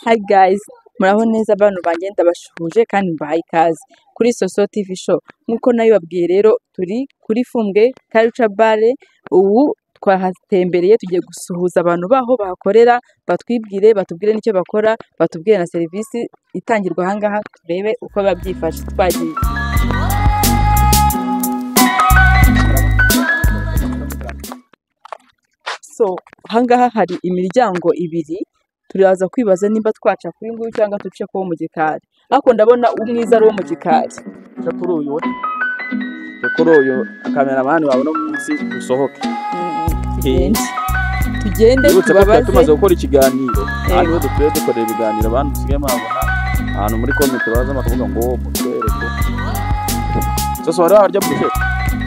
Hi guys, muraho neza bantu banjye, ndabashuhuje kandi mbahaye ikaze kuri Soso TV Show. Nk'uko nabibabwiye rero, turi kuri Fumbwe Culture Bar. Ubu twahatembereye, tugiye gusuhuza abantu baho bahakorera, batwibwire, batubwire n'icyo bakora, batubwire na serivisi itangirwa aha ngaha, turebe uko biba byifashe. Twagiye. So aha ngaha hari imiryango ibiri, turaza kwibaza nimba twaca kuri nguyu cyangwa duce kuwo mu gikari, ariko ndabona umwiza ari uwo mu gikari. Cyo kuri uyu we, cyo kuri uyu kameramani wawe no munsi usohoke. Tugende tugende. Twibutse ko twari tubabaze. Tumaze gukora ikiganiro aha niho dutuye, dukorera ibiganiro abantu dusigaye mwabona ahantu muri comment baza bakavuga ngo mutwereke sose wari warya burushete.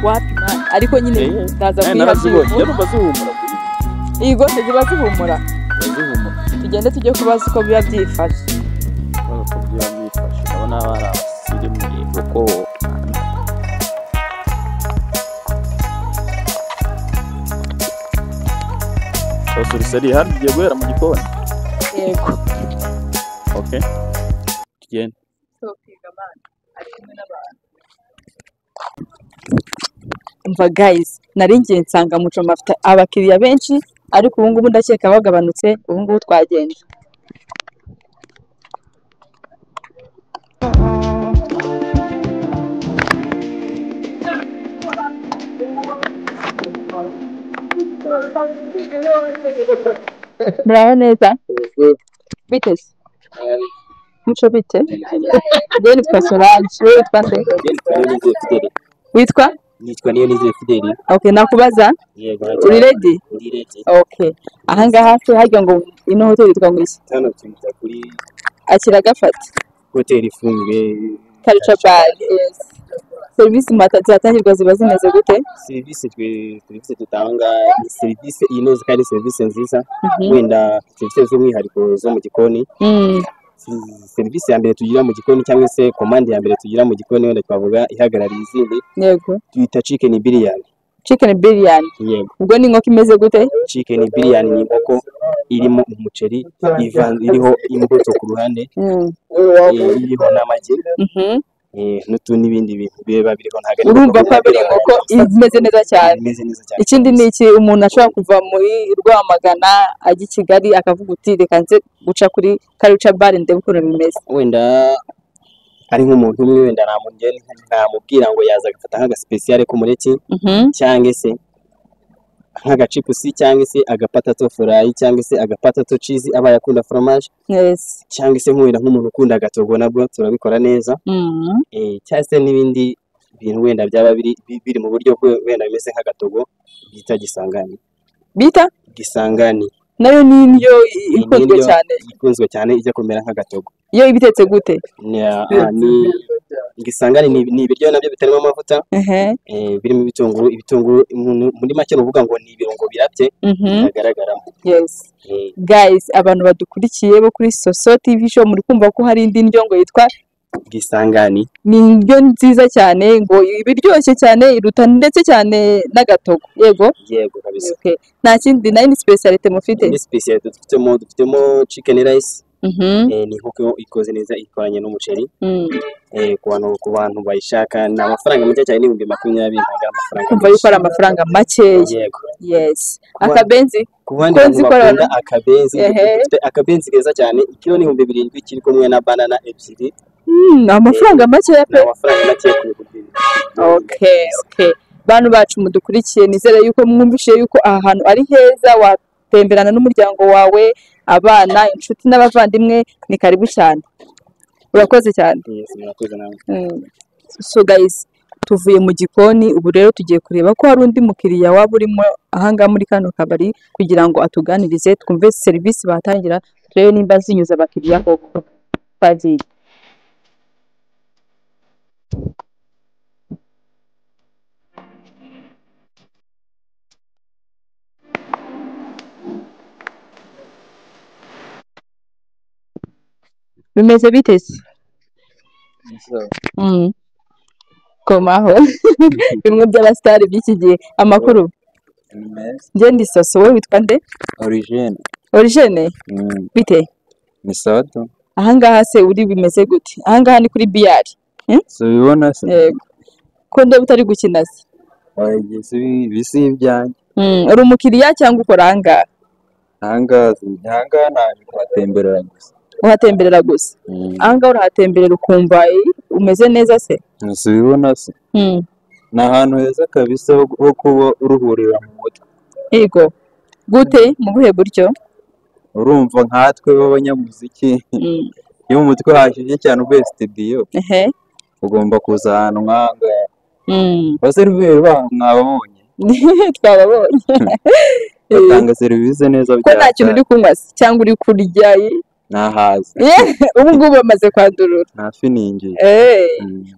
Wapi man, ariko nyine ndaza Eh, narazibonye. kuyiha. Njya numva zihumura. Iyi rwose ziba zihumura. Ziba zihumura. Tugende tujye kubaza uko biba byifashe. Urabona ko biba byifashe, ndabona bari abasirimu, yego ko. Sose uri hano, tugiye guhera mu gikoni. Yego. Okay, tugende. Umva guys, nari ngiye nsanga Mucoma afite abakiriya benshi, ariko ubu ngubu ndakeka bagabanutse. Ubu ngubu twagenda. Muraho neza, bite se Muco? Bite? Njyewe nitwa Solange, wowe witwa nde? Witwa? Nitwa Niyonizeye Fideli. Okay, nakubaza? Yego. Uri ready? Ndi ready. Okay, ahangaha se harya ngo ino hoteli yitwa ngo iki? Hano tuyita kuri Akira gafata. Hoteli Ifunzwe. Culture Bar, yes. Serivisi zihatangirwa ziba zimeze gute? Serivisi, twe serivisi dutanga ni serivisi inoze kandi serivisi nziza. Wenda serivisi z'umwihariko zo mu gikoni. Serivisi ya mbere tugira mu gikoni cyangwa se komande ya mbere tugira mu gikoni, wenda twavuga ihagarariye izindi, tuyita chicken biryani. Chicken biryani? Yego. Ubwo ni inkoko imeze gute? Chicken biryani ni inkoko irimo umuceri ivanze, iriho imbuto ku ruhande, iriho n'amagi, n'utu n'ibindi bintu biba biriho, ntabwo ari Urumva inkoko ko aba ari inkoko imeze neza cyane. Imeze neza cyane. Ikindi ni iki umuntu ashobora kuva muri Rwamagana ajya i Kigali akavuga uti reka nze guca kuri Culture Bar ndebe ukuntu bimeze? Wenda ari nk'umuntu umwe, wenda namubwira ngo yaza agafata nk'agasipesiyale k'umureti, cyangwa se nk'agacipusi, cyangwa se agapatato furayi, cyangwa se agapatato cheese abaye akunda fromage, cyangwa se nk'wenda nk'umuntu ukunda agatogo, nabwo turabikora neza, cyangwa se n'ibindi bintu wenda byaba biri mu buryo bwe wenda bimeze nk'agatogo bita gisangani. Bita? Gisangani. Nayo ni indyo Ni ikunzwe indyo cyane. Ikunzwe cyane, ijya kumera nk'agatogo. Iyo iba itetse gute? Ni gisangani, ni ibiryo nabyo bitarimo amavuta, birimo ibitunguru, muri make ni ukuvuga ngo ni ibirungo birabye bitagaragaramo. Guys, abantu badukurikiye bo kuri Soso TV Show, muri kumva ko hari indi ndyo ngo yitwa Gisangani. Ni indyo nziza cyane, ngo iba iryoshye cyane, iruta ndetse cyane n'agatogo, yego? Yego kabisa. Okay. Nta kindi nayo ni spécialité mufite? Ni spécialité dufitemo chicken rice, ni inkoko ikoze neza ikoranye n'umuceri. Ku bantu bayishaka ni amafaranga make cyane, ni 20,000, ntabwo ari amafaranga Kumva yuko ari amafaranga makeya. Yego. Akabenzi? Ku bandi Ko bantu nzi ko bakunda akabenzi, dufite akabenzi keza cyane, ikiro ni 7,000, kiri kumwe na banana ebyiri. Amafaranga makeya Ni pe. amafaranga make ku 7,000. Okay. Bantu bacu mudukurikiye, nizere yuko mwumvishe yuko aha hantu ari heza, watemberana n'umuryango wawe, abana, inshuti n'abavandimwe, ni karibu cyane. Urakoze cyane. Yes, murakoze namwe. So guys, tuvuye mu gikoni, ubu rero tugiye kureba ko hari undi mukiriya waba urimo ahangaha muri kano kabari kugira ngo atuganirize, twumve serivisi batangira, turebe nimba zinyuze abakiriya koko. Twagiye. Bimeze bite se? Komaho bimwe by'abasitari by'iki gihe, amakuru? Njye ndi Soso, wowe witwa nde? Origene. Origene, bite? Ni sawa tu. Ahangaha se uri bimeze gute? Ahangaha ni kuri biyari. Si ubibona se? Yego. Ko ndeba utari gukina se? Oya, ibi si ibyanjye. Uri umukiriya cyangwa ukora ahangaha? Ahangaha naje kuhatemberera gusa. Uhatemberera gusa? Ahangaha urahatemberera ukumva umeze neza se? Si ubibona se? Ni ahantu heza kabisa ho kuba uruhurira mu mutwe. Yego. Gute? Mu buhe buryo? Urumva nkatwe b'abanyamuziki, iyo mu mutwe hashyushye cyane uvuye studio, ugomba kuza ahantu nk'ahangaha. Abaseriveri baho mwababonye? Twababonye. Batanga serivisi neza. Ko nta kintu uri kunywa se cyangwa uri kurya? Nahaze. Ubu ngubu bamaze kwandurura. Nta finingi.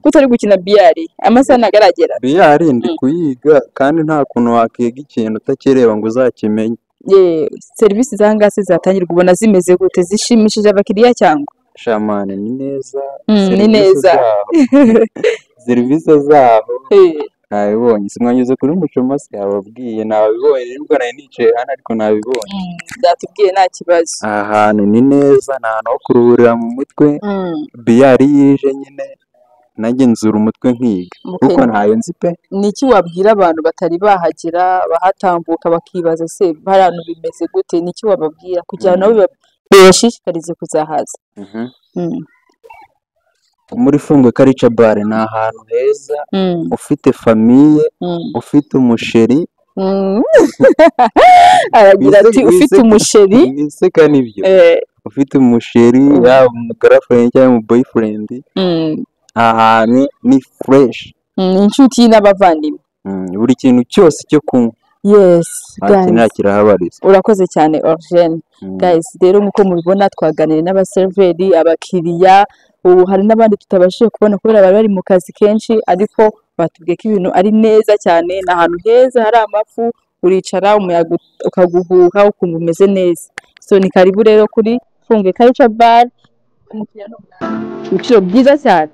Ko utari gukina biyari, amasaha ntabwo aragera. Biyari ndi kuyiga kandi nta kuntu wakiga ikintu utakireba ngo uzakimenye. Serivisi za ngaha se zatangirwa ubona zimeze gute? Zishimishije abakiriya cyangwa? Shamani ni neza. Ni neza. Serivisi zaho nabibonye. Simwanyuze kuri Mucoma se yababwiye, nabibonye nibwo nari nicaye hano ariko nabibonye. Byatubwiye nta kibazo. Aha hantu ni neza, ni ahantu ho kuruhurira mu mutwe. Biyari yije nyine nanjye nzura umutwe nkiga kuko ntayo nzi pe. Ni iki wabwira abantu batari bahagera bahatambuka bakibaza se hari ahantu bimeze gute? Ni iki wababwira kugira ngo nabo bibashishikarize kuzahaza? Muri Fumbwe Culture Bar ni ahantu heza, ufite famiye, ufite umusheri. Aragira ati ufite umusheri. Wiseka nibyo. Ufite umusheri, yaba umugirlfriend cyangwa umu boyfriend. Aha hantu ni fresh. Inshuti n'abavandimwe. Buri kintu cyose cyo kunywa. Yes, guys. Kirahabarizwa. Urakoze cyane Origene. Guys, rero nkuko mubibona twaganiriye n'abaserveri, abakiriya, ubu hari n'abandi tutabashije kubona kubera bari bari mu kazi kenshi, ariko batubwiye ko ibintu ari neza cyane. Ni ahantu heza hari amafu, uricara umuyaga ukaguhuha ukumva umeze neza. So ni karibu rero kuri Fumbwe Culture Bar, ibiciro byiza cyane.